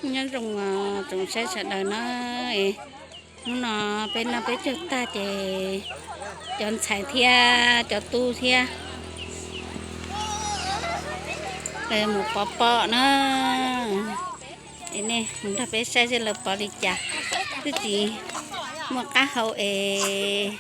Nyob zoo tsoom saib sawv daws na, hnub no peb noj peb caug tag ces cov ntxhais thiab cov tub thiab lawv mus pov pob na. Es nej mus nrog peb saib seb lawv pov li cas, twb tsis muaj qab hau es.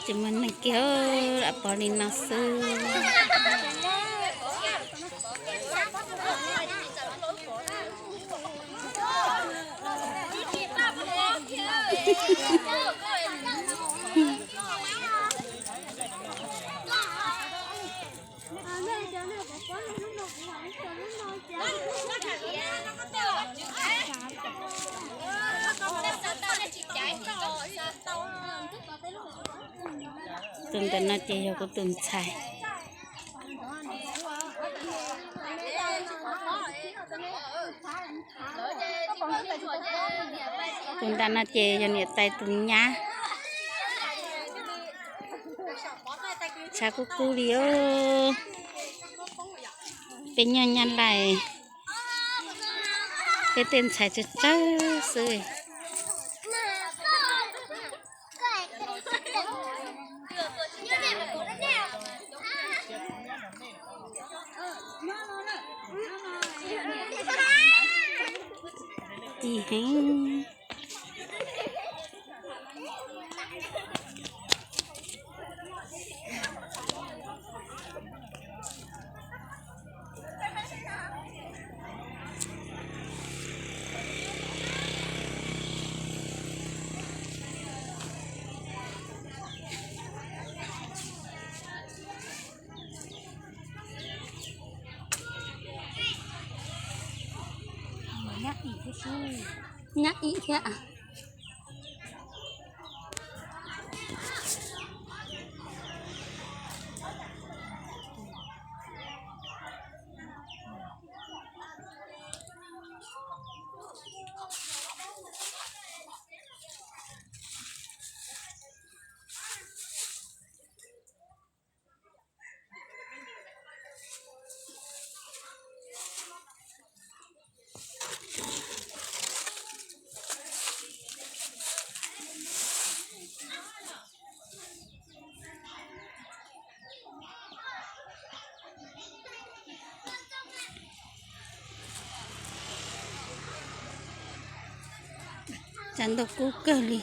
Tsis muaj neeg kiag, lam pov li no xwb. Tus ntawm no ces yog kuv tus ntxhais. Tus nram no ces yog niam tais tus nyab. Tshav kub kub li os. Peb nyob Nyab Laj, peb tej ntxhais tsawg tsawg xwb. Ci heev. Nyab ib thiab. Tshav ntuj kub kawg li.